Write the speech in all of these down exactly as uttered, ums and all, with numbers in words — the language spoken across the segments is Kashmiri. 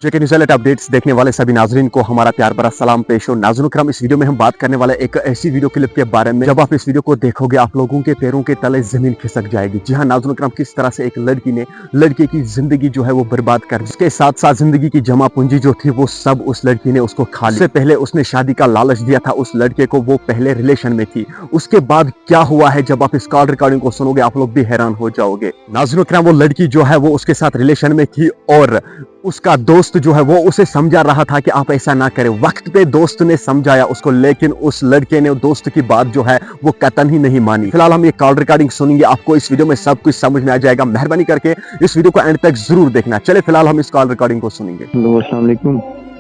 जेके न्यूज अलर्ट अपडेट्स देखने वाले सभी नाजरीन को हमारा प्यार भरा सलाम पेश हो। नाजरीन करम, इस वीडियो में हम बात करने वाले एक ऐसी वीडियो क्लिप के बारे में, जब आप इस वीडियो को देखोगे, आप लोगों के पैरों के तले जमीन खिसक जाएगी। जी हाँ नाजरीन करम, किस तरह से एक लड़की ने लड़के की जिंदगी जो है वो बर्बाद कर दी। उसके साथ साथ जिंदगी की जमा पूंजी जो थी, वो सब उस लड़की ने उसको खा ली। उससे पहले उसने शादी का लालच दिया था उस लड़के को, वो पहले रिलेशन में थी। उसके बाद क्या हुआ है, जब आप इस कॉल रिकॉर्डिंग को सुनोगे, आप लोग भी हैरान हो जाओगे। नाजरीन करम, वो लड़की जो है वो उसके साथ रिलेशन में थी और उसका दोस्त जो है वो उसे समझा रहा था कि आप ऐसा ना करें। वक्त पे दोस्त ने समझाया उसको, लेकिन उस लड़के ने दोस्त की बात जो है वो कतन ही नहीं मानी। फिलहाल हम ये कॉल रिकॉर्डिंग सुनेंगे, आपको इस वीडियो में सब कुछ समझ में आ जाएगा। मेहरबानी करके इस वीडियो को एंड तक जरूर देखना। चले, फिलहाल हम इस कॉल रिकॉर्डिंग को सुनेंगे। ہیلو، السلام علیکم۔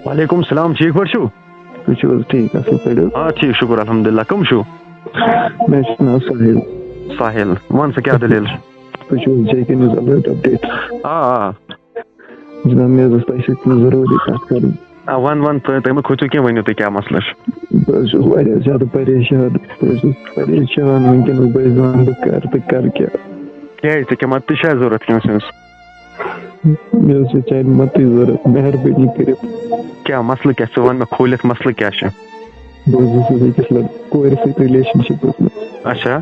وعلیکم السلام، ٹھیٖک پٲٹھۍ چھِو؟ تُہۍ چھِو حظ ٹھیٖک، اَصٕل پٲٹھۍ حظ؟ آ ٹھیٖک، شُکُر الحمدللہ۔ کٕم چھِو؟ مےٚ چھُ ناو ساحِل۔ ساحِل، وَن سا کیٛاہ دٔلیٖل چھِ؟ تُہۍ چھِو حظ جے کے نیوز الرٹ اپڈیٹ؟ آ آ۔ جِناب، مےٚ حظ ٲس تۄہہِ سۭتۍ کینٛہہ ضروٗری کَتھ کَرٕنۍ۔ آ وَن وَن، تُہۍ تُہۍ مہٕ کھوٗژِو کینٛہہ، ؤنِو تُہۍ کیٛاہ مسلہٕ چھُ؟ بہٕ حظ چھُس واریاہ زیادٕ پریشان۔ بہٕ حظ چھُس پریشان وٕنکیٚنَس، بہٕ حظ زانہٕ بہٕ کَرٕ تہٕ کَرٕ کیٛاہ۔ کیٛازِ، ژےٚ کیٛاہ مدتٕے چھا ضوٚرَتھ کٲنٛسہِ ہٕنٛز؟ مےٚ حظ چھِ چانہِ مدتٕچ ضوٚرَتھ، مہربٲنی کٔرِتھ۔ کیٛاہ مسلہٕ کیٛاہ، ژٕ وَن مےٚ کھوٗلِتھ مسلہٕ کیٛاہ چھُ؟ بہٕ حظ اوسُس أکِس لڑ کورِ سۭتۍ رِلیشَن شِپَس منٛز۔ اچھا۔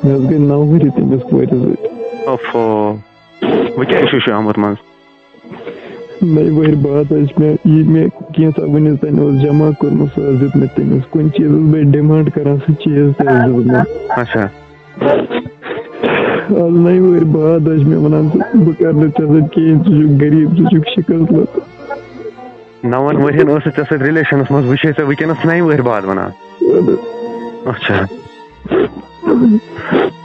مےٚ حظ گٔے نَو ؤری تٔمِس کورِ سۭتۍ۔ اوفو، وۄنۍ کیٛاہ اِشوٗ چھُ آمُت منٛز؟ نَیہِ ؤہٕرۍ بعد حظ چھِ مےٚ، یہِ مےٚ کینٛژھا وٕنیُک تام اوس جمع کوٚرمُت، سُہ حظ دیُت مےٚ تٔمِس۔ کُنہِ چیٖزَس بہٕ ڈِمانڈ کَران، سُہ چیٖز تہِ حظ دیُت مےٚ۔ اچھا۔ آز نَیہِ ؤہٕرۍ بعد حظ چھِ مےٚ وَنان، ژٕ، بہٕ کَرٕ نہٕ ژےٚ سۭتۍ کِہیٖنۍ، ژٕ چھُکھ غریٖب، ژٕ چھُکھ شِکَس لَتہٕ۔ نَوَن ؤرِین ٲسٕتھ ژےٚ سۭتۍ رِلیشَنَس منٛز، وٕچھے ژےٚ وٕنکیٚنَس نَیہِ ؤہٕرۍ بعد وَنان۔ اچھا۔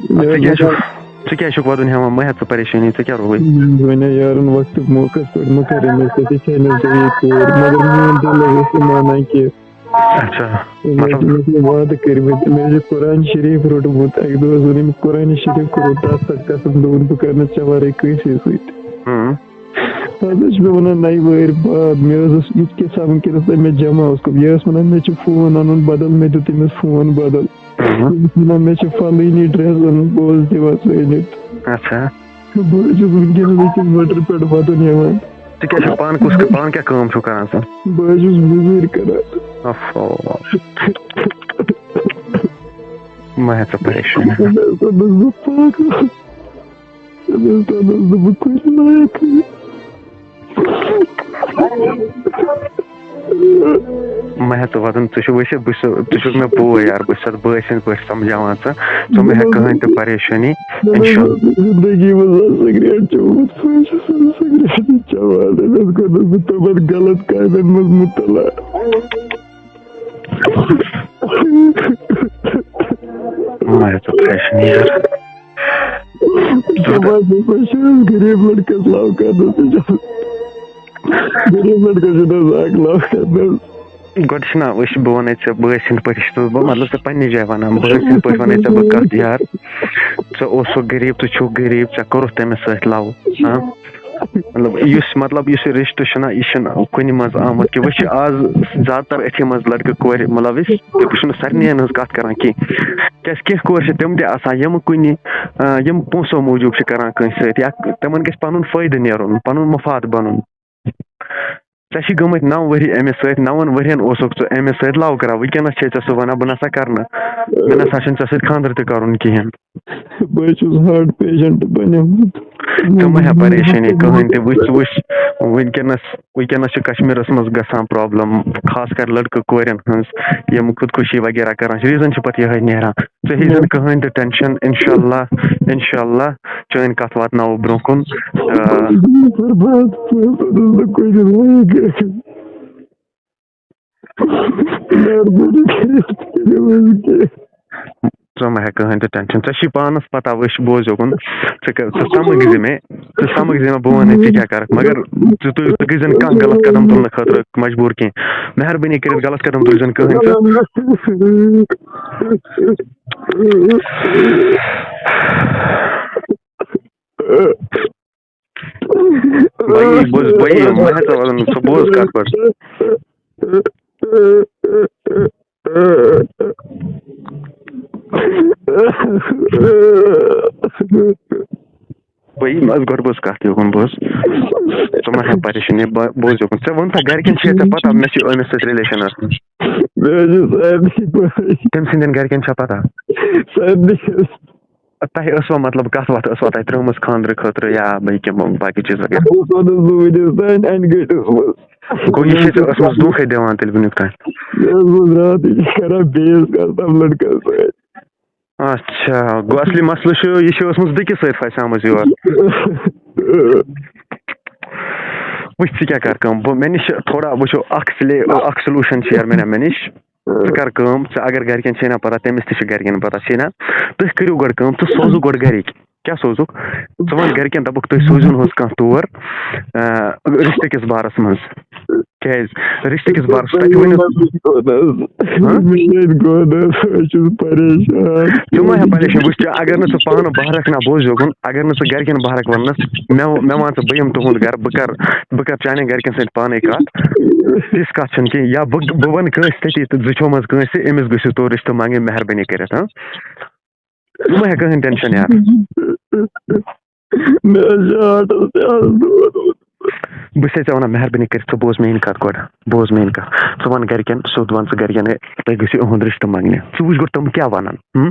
ژٕ کیٛاہ چھُکھ، ژٕ کیٛازِ چھُکھ وَدُن ہٮ۪وان؟ مہ ہےٚ ژٕ پریشٲنی، ژےٚ کیٛاہ رووُے؟ وَنے یارَن وقتہٕ موقعس پٮ۪ٹھ مہ کَر أمِس سۭتۍ، یہِ چھےٚ نہٕ صحیح کورِ۔ مگر میون دِل حظ اوس نہٕ مانان کینٛہہ۔ اچھا۔ مےٚ چھِ، مطلب؟ مےٚ چھِ وعدٕ کٔرمٕتۍ، مےٚ چھِ قرآن شریٖف روٚٹمُت۔ اَکہِ دۄہ حظ ووٚن أمۍ، قرآن شریٖف کوٚرُن تَتھ پٮ۪ٹھ قسم، دوٚپُن، بہٕ کَرٕ نہٕ ژےٚ وَرٲے کٲنٛسے سۭتۍ۔ ہُم۔ آز حظ چھِ مےٚ وَنان نَیہِ وٕہٕرۍ بعد، مےٚ حظ اوس یہِ تہِ کیٛاہ سا وٕنکیٚنَس تام مےٚ جمع اوس کوٚرمُت۔ یہِ ٲس وَنان، مےٚ چھُ فون اَنُن بدل، مےٚ دیُت تٔمِس فون بدل۔ ہُم۔ یہِ اوس وَنان، مےٚ چھُ فَلٲنی ڈرٛٮ۪س اَنُن، بہٕ اوسُس دِوان سُہ أنِتھ۔ اچھا۔ بہٕ حظ چھُس وٕنکیٚنَس أکِس وَٹرِ پٮ۪ٹھ وَدُن ہٮ۪وان۔ ژٕ کیٛاہ چھُکھ پانہٕ کُس، پانہٕ کیٛاہ کٲم چھُکھ کران ژٕ؟ بہٕ حظ چھُس مٔزوٗرۍ کران۔ اوفو۔ مہ ہےٚ ژٕ پریشٲنی۔ مےٚ کوٚرنَس بہٕ پاگل۔ مےٚ کوٚرنَس بہٕ کُنہِ لایق۔ مہ ہےٚ ژٕ وَدُن، ژٕ چھُکھ وٕچھ، بہٕ چھُس، ژٕ چھُکھ مےٚ بوے یار، بہٕ چھُس ژےٚ بٲے سٕنٛدۍ پٲٹھۍ سمجھاوان ژٕ، ژٕ مہ ہےٚ کٕہٕنۍ تہِ پریشٲنی۔ مےٚ نہ حظ اِنشاء اوس زندگی منٛز زانٛہہ سگریٹ چومُت، بہٕ حظ چھُس نہٕ سگریٹٕے چٮ۪وان۔ مےٚ کوٚرنَس بہٕ تِمَن غلط کامٮ۪ن منٛز مُبتلا۔ مہ ہےٚ ژٕ پریشٲنی یار۔ بہٕ حظ چھُس غریٖب لڑکس love کرنس، غریٖب لڑکس چھُنہٕ حظ اکھ love کرنس۔ گۄڈٕ چھِنہ أسۍ، بہٕ وَنَے ژےٚ بٲے سٕنٛدۍ پٲٹھۍ چھُس بہٕ، مطلب، ژےٚ پنٛنہِ جایہِ وَنان، بٲے سٕنٛدۍ پٲٹھۍ وَنَے ژےٚ بہٕ کَتھ یار۔ ژےٚ اوسُکھ غریٖب، ژٕ چھُکھ غریٖب، ژےٚ کوٚرُتھ تٔمِس سۭتۍ love، ہاں؟ مطلب، یُس، مطلب، یُس یہِ رِشتہٕ چھُنہ، یہِ چھُنہٕ کُنہِ منٛز آمُت کہِ وۄنۍ چھِ آز زیادٕ تر أتھی منٛز لڑکہٕ کورِ مُلوِث۔ بہٕ چھُس نہٕ سارنٕے ہٕنٛز کَتھ کران کینٛہہ، کیازِ کینٛہہ کورِ چھِ تِم تہِ آسان، یِم کُنہِ، آ، یِم پونٛسو موٗجوٗب چھِ کران کٲنٛسہِ سۭتۍ، یا تِمن گژھِ پَنُن فٲیدٕ نیرُن، پَنُن مفاد بَنُن۔ ژےٚ چھی گٔمٕتۍ نَو ؤری أمِس سۭتۍ، نَوَن ؤرین اوسُکھ ژٕ أمِس سۭتۍ love کران، وٕنکیٚنَس چھے ژےٚ سُہ وَنان، بہٕ نہ سا کَرٕ نہٕ، مےٚ نہ سا چھُنہٕ ژےٚ سۭتۍ خانٛدر تہِ کَرُن کِہیٖنۍ۔ بہٕ حظ چھُس heart patient بنیومُت۔ ژٕ مہ ہےٚ پریشٲنی کٕہٕنۍ تہِ، وٕچھ، ژٕ وٕچھ، وٕنکیٚنَس، وٕنکیٚنَس چھِ کشمیٖرَس منٛز گژھان problem، خاص کر لڑکہٕ کورٮ۪ن ہٕنٛز، یِم خودکُشی وغیرہ کران چھِ، reason چھِ پَتہٕ یِہوٚے نیران۔ ژےٚ ہیٚیہِ زَن کٕہٕنۍ تہِ tension، اِنشاء اللہ، اِنشاء اللہ، چٲنۍ کَتھ واتناوو برٛونٛہہ کُن۔ آ، برباد، بہٕ حظ اوسُس نہٕ کُنہِ لایق۔ مہربٲنی کٔرِتھ کٔرِو حظ کینٛہہ۔ ژٕ مہ ہےٚ کٕہٕنۍ تہِ tension، ژےٚ چھی پانَس پَتہ، وٕچھ، بوز یوکُن، ژٕ کَر، ژٕ سَمٕجھ زِ مےٚ، ژٕ سَمٕجھ زِ مےٚ، بہٕ وَنَے ژےٚ کیٛاہ کَرَکھ، مگر ژٕ، تُہۍ، ژٕ گٔژھۍ زَن کانٛہہ غلط قدم تُلنہٕ خٲطرٕ مجبوٗر کینٛہہ۔ مہربٲنی کٔرِتھ غلط قدم تُلۍ زَن کٕہٕنۍ ژٕ۔ بایی، بوز، بایی، مہ ہےٚ ژٕ وَنُن، ژٕ بوز کَتھ گۄڈٕ۔ بیٚیہِ مہ حظ گۄڈٕ بوز کَتھ یوکُن بوز۔ ژٕ مہ ہےٚ پریشٲنی، بہ-، بوز یوکُن۔ ژےٚ ووٚن تھا گرِکٮ۪ن چھے ژےٚ پتہ مےٚ چھُ أمِس سۭتۍ ریلیشن آسان؟ مےٚ حظ چھُ سارنٕے پَے۔ تٔمۍ سٕنٛدٮ۪ن گرِکٮ۪ن چھا پتہ؟ سارنٕے حظ۔ تۄہہِ ٲسوا مطلب کَتھ وَتھ ٲسوا تۄہہِ ترٛٲومٕژ خانٛدرٕ خٲطرٕ یا بیٚیہِ کینٛہہ باقٕے چیٖز وغیرہ؟ بہٕ اوسُس وَنان زٕ ؤری ٲس سانہِ اَنہِ گٔٹِس منٛز۔ گوٚو یہِ چھے ژےٚ ٲسمٕژ دھوکھَے دِوان تیٚلہِ وٕنیُک تام؟ یہِ حظ اوس راتٕے کران بیٚیِس کَتھ تَمہِ لٔڑکَس سۭتۍ۔ اچھا، گوٚو اصلی مسلہٕ چھُ، یہِ چھِ ٲسمٕژ بیٚکِس سۭتۍ پھسیمٕژ یور۔ وٕچھ، ژٕ کیٛاہ کر کٲم، بہٕ، مےٚ نِش چھِ تھوڑا، وٕچھو، اکھ سلے-، اکھ solution چھِ یار مےٚ، مےٚ نِش۔ ژٕ کر کٲم، ژٕ اگر گرِکٮ۪ن چھے نا پتہ، تٔمِس تہِ چھِ گرِکٮ۪ن پتہ، چھے نا؟ تُہۍ کٔرِو گۄڈٕ کٲم، ژٕ سوزُکھ گۄڈٕ گرِکۍ۔ کیٛاہ سوزُکھ؟ ژٕ وَن گرِکٮ۪ن، دَپُکھ، تُہۍ سوٗزِو نہٕ حظ کانٛہہ تور، آ، رِشتہٕ کِس بارَس منٛز۔ کیٛازِ؟ رِشتہٕ کِس بارَس، تۄہہِ چھُ ؤنِو۔ ہاں؟ مےٚ سۭتۍ گوٚو نہٕ حظ، أسۍ چھِ پریشان۔ ژٕ مہ ہےٚ پریشان، وٕچھ ژٕ، اگر نہٕ ژٕ پانہٕ بہرکھ نہ بوز یوکُن، اگر نہٕ ژٕ گرِکٮ۪ن بہرکھ وَننَس، مےٚ، مےٚ وَن ژٕ، بہٕ یِمہٕ تُہُنٛد گرٕ، بہٕ کَرٕ، بہٕ کَرٕ چانٮ۪ن گرِکٮ۪ن سۭتۍ پانَے کَتھ۔ تِژھ کَتھ چھَنہٕ کینٛہہ، یا بہٕ، بہٕ وَنہٕ کٲنٛسہِ تٔتی تہٕ زٕ چھو منٛز کٲنٛسہِ، أمِس گٔژھِو تور رِشتہٕ منٛگٕنۍ مہربٲنی کٔرِتھ، ہاں؟ ژٕ مہ ہےٚ کٕہٕنۍ tension یار۔ مےٚ حظ چھُ heartس تہِ حظ دود۔ بہٕ چھُسے ژےٚ وَنان، مہربٲنی کٔرِتھ ژٕ بوز میٛٲنۍ کَتھ گۄڈٕ، بوز میٛٲنۍ کَتھ۔ ژٕ وَن گَرِکٮ۪ن، سیوٚد وَن ژٕ گَرِکٮ۪ن، ہے، تُہۍ گٔژھِو یِہُنٛد رِشتہٕ منٛگنہِ۔ ژٕ وٕچھ گۄڈٕ تِم کیٛاہ وَنَن۔ ہُم؟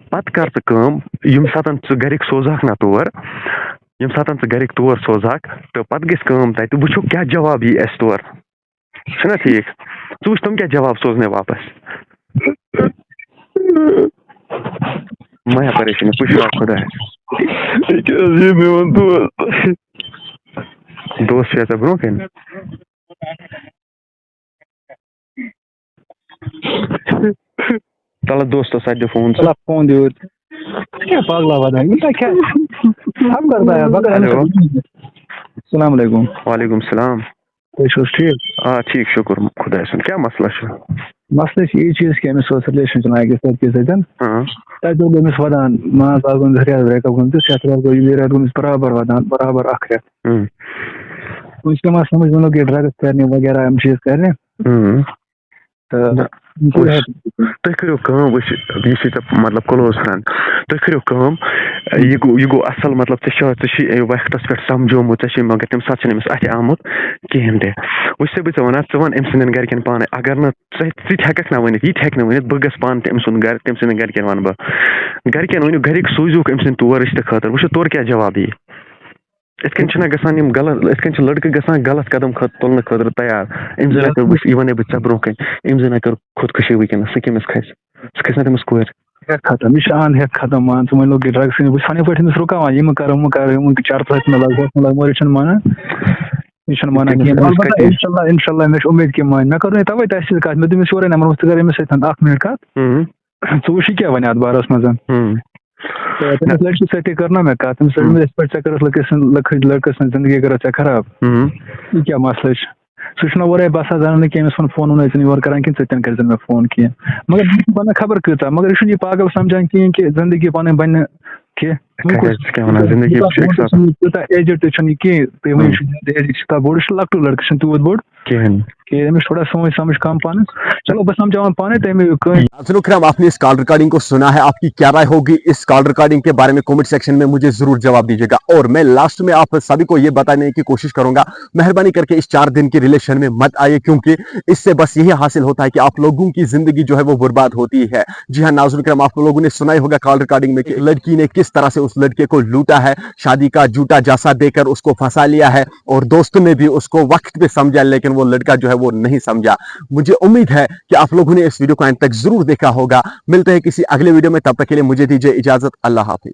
پَتہٕ کَر ژٕ کٲم، ییٚمہِ ساتَن ژٕ گَرِکۍ سوزہَکھ نہ تور، ییٚمہِ ساتَن ژٕ گَرِکۍ تور سوزہَکھ، تہٕ پَتہٕ گژھِ کٲم تَتہِ، وٕچھو کیٛاہ جواب یی اَسہِ تور۔ چھُنہ ٹھیٖک؟ ژٕ وٕچھ تِم کیٛاہ جواب سوزنَے واپَس۔ مہ ہےٚ پریشٲنی، پُشراو خۄدایَس۔ یہِ کیٛاہ حظ یہِ میون دوست؟ دوست چھُ ژےٚ برونٛہہ کَنہِ؟ تَلہٕ دوستَس اَتہِ دِ فون ژٕ۔ تَلہٕ فون دِ یوٗرۍ۔ ژٕ کیٛاہ پاگلا وَدان؟ یوٗتاہ کیٛاہ؟ ہم کرتا ہے، بہٕ کرٕ أمِس ہیلو۔ سۭتۍ۔ السلام علیکم۔ وعلیکم السلام۔ تُہۍ چھِو حظ ٹھیٖک؟ آ، ٹھیٖک، شُکُر خۄدایَس کُن۔ کیٛاہ مسلہٕ چھُ؟ مسلہٕ چھُ یہِ چیٖز کہِ أمِس اوس relation چھُنہٕ أکِس لٔڑکِس سۭتۍ۔ ہاں۔ تَتہِ اوس أمِس وَدان، مان ژٕ، اَز گوٚو أمِس رٮ۪تھ break up گوٚمتِس، یَتھ رٮ۪تھ گوٚو یہِ رٮ۪تھ گوٚمُت برابر وَدان، برابر اَکھ رٮ۪تھ۔ ہاں۔ وۄنۍ چھُ مےٚ سَمٕجھ، ووٚنُکھ یہِ drugs کَرنہِ وغیرہ، یِم چیٖز کَرنہِ۔ ہاں۔ تہٕ نہ، یہِ چھُ وٕچھ، ہٮ۪کان۔ تُہۍ کٔرِو کٲم، وٕچھ، یہِ چھُے ژےٚ مطلب close friend، تُہۍ کٔرِو کٲم، یہِ گوٚو، یہِ گوٚو اَصٕل، مطلب، ژےٚ چھُ، ژےٚ چھُے أمۍ وقتَس پٮ۪ٹھ سَمجھومُت، ژےٚ چھُے، مگر تَمہِ ساتہٕ چھُنہٕ أمِس اَتھِ آمُت کِہیٖنۍ تہِ۔ وٕچھ سا، بہٕ ژےٚ وَنان، ژٕ وَن أمۍ سٕنٛدٮ۪ن گَرِکٮ۪ن پانَے، اگر نہٕ ژٕ، ژٕ تہِ ہٮ۪کَکھ نہ ؤنِتھ، یہِ تہِ ہٮ۪کہِ نہٕ ؤنِتھ، بہٕ گژھٕ پانہٕ تہِ أمۍ سُنٛد گَرٕ، تٔمۍ سٕنٛدٮ۪ن گَرِکٮ۪ن وَنہٕ بہٕ۔ گَرِکٮ۪ن ؤنِو، گَرِکۍ سوٗزِوُکھ أمۍ سٕنٛدِ تور رِشتہٕ خٲطرٕ، وٕچھو تورٕ کیٛاہ جواب یی۔ یِتھ کٔنۍ چھِنہ گژھان یِم غلط، یِتھ کٔنۍ چھِ لٔڑکہٕ گژھان غلط قدم خٲ-، تُلنہٕ خٲطرٕ تیار۔ أمۍ زَن ہا کٔر، وٕچھ، یہِ وَنے بہٕ ژےٚ برونٛہہ کَنہِ، أمۍ زَن ہا کٔر خودکُشی وٕنکیٚنَس، سُہ کٔمِس کھَسہِ؟ سُہ کھَسہِ نہ تٔمِس کورِ۔ ہیٚکھ ختم، یہِ چھُ اَن ہیٚکھ ختم، مان ژٕ، وۄنۍ لوٚگ یہِ drugs، بہٕ چھُس پَنٕنۍ پٲٹھۍ أمِس رُکاوان، یہِ مہٕ کَر، ہُہ مہٕ کَر، یِمَن چرپہٕ سۭتۍ مہٕ لَگ، ہُتھ مہٕ لَگ، مگر یہِ چھُنہٕ مانان۔ یہِ چھُنہٕ مانان کِہیٖنۍ۔ البتہ اِنشاءاللہ، اِنشاءاللہ، مےٚ چھِ اُمید کہِ مانہِ۔ مےٚ کٔر وۄنۍ تَوَے تۄہہِ سۭتۍ کَتھ، مےٚ دوٚپ أمِس یورَے نمبر، ژٕ کَر أمِس سۭتۍ اَکھ مِنَٹ کَتھ۔ ژٕ وٕچھ یہِ کیٛاہ وَنہِ اَتھ بارَس منٛز۔ تہٕ تٔمِس لٔڑکَس سۭتۍ تہِ کٔر نہ مےٚ کَتھ، تٔمِس دوٚپ مےٚ، یِتھ پٲٹھۍ ژےٚ کٔرٕتھ لٔڑکَس سٕنٛز، لٔڑکَس، لٔڑکَس سٕنٛز زِندگی کٔرٕتھ ژےٚ خراب۔ یہِ کیٛاہ مسلہٕ چھُ؟ سُہ چھُنہ اورَے باسان زانان نہٕ کینٛہہ، أمِس ووٚن فون، ووٚن أسۍ یور کران کِنہٕ ژٕ تہِ نہٕ کٔرۍ زِ مےٚ فون کینٛہہ۔ مگر بہٕ چھُس وَنان خبر کۭژاہ، مگر یہِ چھُنہٕ یہِ پاگل سَمجھان کِہیٖنۍ کہِ زِندگی پَنٕنۍ بَنہِ نہٕ کینٛہہ۔ وۄنۍ کیٛاہ کُس، کَرِ ژٕ کیٛاہ وَنان، زِندگی یوٗتاہ چھُ اَکہِ ساتہٕ۔ یوٗتاہ aged تہِ چھُنہٕ یہِ کینٛہہ، تُہۍ ؤنِو، ہُم۔ چھُ aged چھُ تَتھ بوٚڑ، یہِ چھُ لۄکٹُے لٔڑکہٕ، چھُنہٕ تیوٗت بوٚڑ۔ کِہیٖنۍ۔ کہِ أمِس چھُ تھوڑا سونٛچ سَمجھ کَم پانَس۔ چلو، بہٕ سَمجھاوَن پانَے تۄہہِ، مےٚ کٲنٛسہِ۔ ناظرین کرام، آپ نے اس call recording کو سنا ہے، آپ کی کیا رائے ہوگی اس call recording کے بارے میں؟ Comment section میں مجھے ضرور جواب دیجیے گا۔ اور میں last میں آپ سبھی کو یہ بتانے کی کوشش کروں گا، مہربانی کرके इस चार दिन के relation में मत आइए, क्योंकि इससे बस यही हासिल होता है कि आप लोगों की जिंदगी जो है वो बर्बाद होती है। जी हाँ नाज़रीन किराम, आप लोगों ने सुना ही होगा कॉल रिकॉर्डिंग में कि एक लड़की ने किस तरह से उस लड़के को लूटा है, शादी का झूठा झांसा देकर उसको फंसा लिया है और दोस्तों ने भी उसको वक्त पे समझा, लेकिन वो लड़का जो है वो नहीं समझा। मुझे उम्मीद है कि आप लोगों ने इस वीडियो को एंड तक जरूर देखा होगा। मिलते हैं किसी अगले वीडियो में, तब तक के लिए मुझे दीजिए इजाजत। अल्लाह हाफिज।